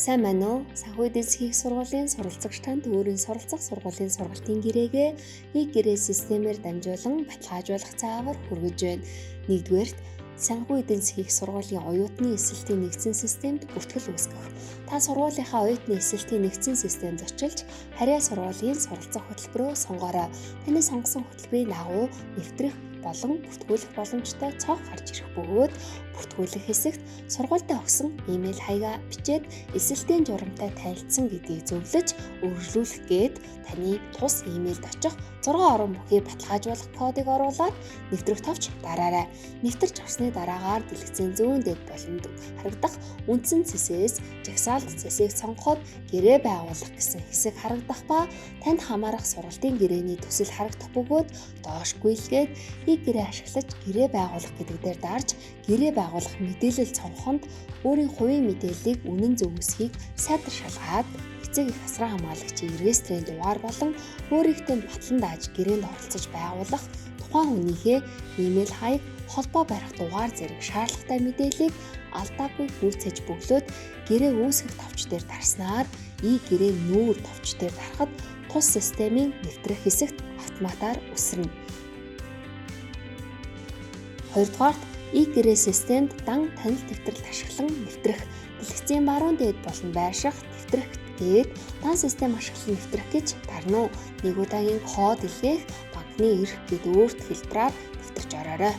Сайн байна уу? Санхүү эдийн засгийн их сургуулийн суралцагч танд өөрийн суралцах сургуулийн сургалтын гэрээгээ e-гэрээ системээр дамжуулан баталгаажуулах заавар хүргэж байна. Нэгдүгээрт, санхүү эдийн засгийн их сургуулийн оюутны эсэлтийн нэгдсэн системд бүртгэл үүсгэх. Та сургуулийнхаа оюутны эсэлтийн нэгдсэн системд очилж, харьяа сургуулийн суралцах хөтөлбөрөө сонгоорой. Таны сонгосон хөтөлбөрийн дагуу нэвтрэх болон бүртгүүлэх боломжтой цонх гарч ирэх бөгөөд бүртгүүлэх хэсэгт сургуультай өгсөн имэйл хаягаа бичээд эсэлтийн журамтай танилцсан гэдгийг зөвлөж үргэлжлүүлэх гээд таны тус имэйлд очих 6 орон бүхий баталгаажуулах кодыг оруулаад нэвтрэх товч дараарай. Нэвтэрч авсны дараагаар дэлгэцийн зүүн дэд болонд харагдах үндсэн цэсээс жагсаалт цэсийг сонгоход гэрээ байгуулах гэсэн хэсэг харагдах ба танд хамаарах сургалтын гэрээний төсөл харагдах бөгөөд доош гүйлгээд e-гэрээ ашиглаж гэрээ байгуулах гэдэг дээр дарж гэрээ байгуулах мэдээлэл цонхонд өөрийн хувийн мэдээллийг үнэн зөв үсгийг сайтар шалгаад эцэг их асран хамгаалагчийн регистрийн дугаар болон өөрийнхөө батлан дааж гэрээнд оролцож байгуулах тухайн хүнийхээ имэйл хаяг, холбоо барих дугаар зэрэг шаардлагатай мэдээллийг алдаагүй гүйцээж бөглөөд гэрээ үүсгэх товч дээр дарснаар e-гэрээ нүүр товч дээр дарахад тус системийн нэвтрэх хэсэгт автоматар үсэрнэ. Хоёрдугаарт, e-гэрээ системд дан танил нэвтрэлт ашиглан нэвтрэх. Дэлгэцийн баруун дээд болон байрших нэвтрэх гээд дан систем ашиглан нэвтрэх гэж дарна уу. Нэг удаагийн код илгээх, банкны эрх гээд өөрт хэлбэрээр нэвтэрч ороорой.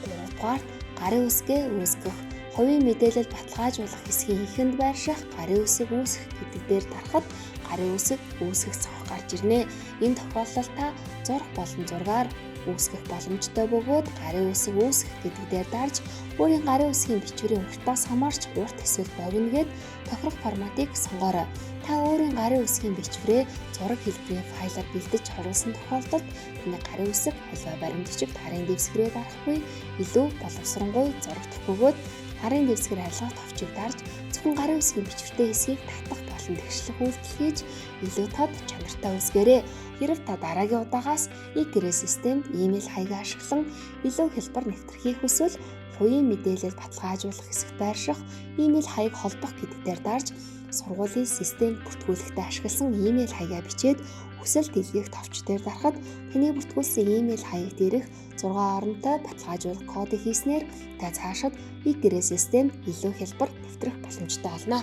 Гуравдугаарт, гарын үсгээ үүсгэх. Хувийн мэдээлэл баталгаажуулах хэсгийн эхэнд байрших гарын үсэг үүсгэх гэдэг дээр дарахад гарын үсэг үүсгэх цонх гарч ирнэ. Энэ тохиолдолд та зураг болон зургаар үүсгэх боломжтой бөгөөд гарын үсэг үүсгэх гэдэг дээр дарж өөрийн гарын үсгийн бичвэрийн уртаас хамаарч урт эсвэл богино гээд тохирох форматыг сонгоорой. Та өөрийн гарын үсгийн бичвэрээ зураг хэлбэрийн файлаар бэлдэж оруулсан тохиолдолд таны гарын үсэг аливаа баримт бичигт гарын дэвсгэрээ дарахгүй илүү боловсронгуй зурагдах бөгөөд гарын дэвсгэр арилгах товчийг дарж зөвхөн гарын үсгийн бичвэртэй хэсгийг татах болон тэгшлэх үйлдэл хийж илүү тод чанартай үүсгээрэй. Хэрэв та дараагийн удаагаас e-гэрээ системд имэйл хаягаа ашиглан илүү хялбар нэвтрэхийг хүсвэл хувийн мэдээлэл баталгаажуулах хэсэгт байрших имэйл хаяг холбох гэдэг дээр дарж сургуулийн системд бүртгүүлэхдээ ашигласан имэйл хаягаа бичээд хүсэлт илгээх товч дээр дарахад таны бүртгүүлсэн имэйл хаяг дээрх 6 оронтой баталгаажуулах кодыг хийснээр та цаашид e-гэрээ системд илүү хялбар нэвтрэх боломжтой болно.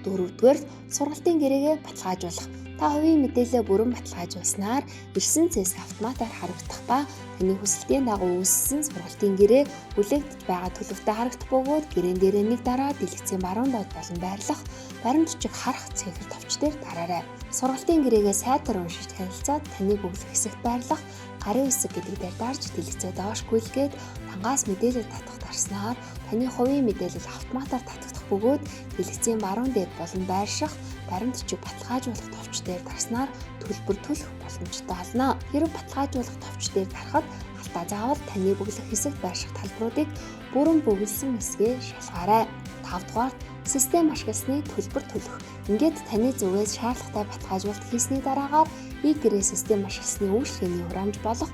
Дөрөвдүгээр, сургалтын гэрээгээ баталгаажуулах. Та хувийн мэдээлэлээ бүрэн баталгаажуулснаар ирсэн цэс автоматар харагдах ба таны хүсэлтийн дагуу үүссэн сургалтын гэрээ хүлээгдэж байгаа төлөвтэй харагдах бөгөөд гэрээн дээрээ нэг дараа дэлгэцийн баруун доод болон байрлах баримт бичиг харах цэнхэр товч дээр дараарай. Сургалтын гэрээгээ сайтар уншиж танилцаад таны бөглөх хэсэгт байрлах гарын үсэг гэдэг дээр дарж дэлгэцээ доош гүйлгээд дангаас мэдээлэл татах дарснаар таны хувийн мэдээлэл автоматар татагдах бөгөөд дэлгэцийн баруун дээд болон байрших баримт бичиг баталгаажуулах товч дээр дарснаар төлбөр төлөх боломжтой болно. Хэрэв баталгаажуулах товч дээр дарахад алдаа заавал таны бөглөх хэсэгт байрших талбаруудыг бүрэн бөглөсөн хэсгээ шалгаарай. Тавдугаарт, систем ашигласны төлбөр төлөх. Ингээд таны зүгээс шаардлагатай баталгаажуулалт хийсний дараагаар e-гэрээ систем ашигласны үйлчилгээний хураамж болох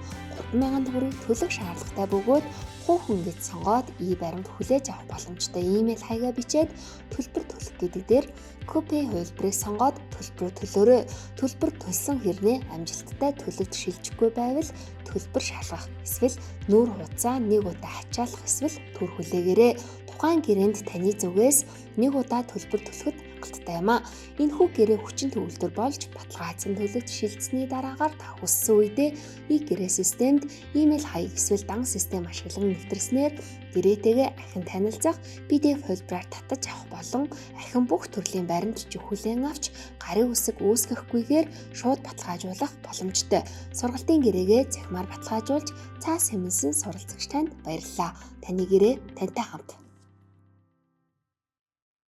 3000 төгрөг төлөх шаардлагатай бөгөөд хувь хүн гэж сонгоод e-баримт хүлээж авах боломжтой имэйл хаягаа бичээд төлбөр төлөх гэдэг дээр QPay хувилбарыг сонгоод төлбөрөө төлөөрэй. Төлбөр төлсөн хэрнээ амжилттай төлөвт шилжихгүй байвал төлбөр шалгах эсвэл нүүр хуудасаа нэг удаа ачаалах эсвэл төр хүлээгээрэй. Тухайн гэрээнд таны зүгээс нэг удаа төлбөр төлөхөд хангалттай юм а. Энэхүү гэрээ хүчин төгөлдөр болж баталгаажсан төлөвт шилжсэний дараагаар та хүссэн үедээ e-гэрээ системд имэйл хаяг эсвэл дан систем ашиглан нэвтрснээр гэрээтэйгээ ахин танилцах, PDF хувилбараар татаж авах болон ахин бүх төрлийн баримт бичиг хүлээн авч гарын үсэг үүсгэхгүйгээр шууд баталгаажуулах боломжтой. Сургалтын гэрээгээ цахимаар баталгаажуулж цаас хэмнэсэн суралцагч танд баярлалаа. Таны гэрээ тантай хамт.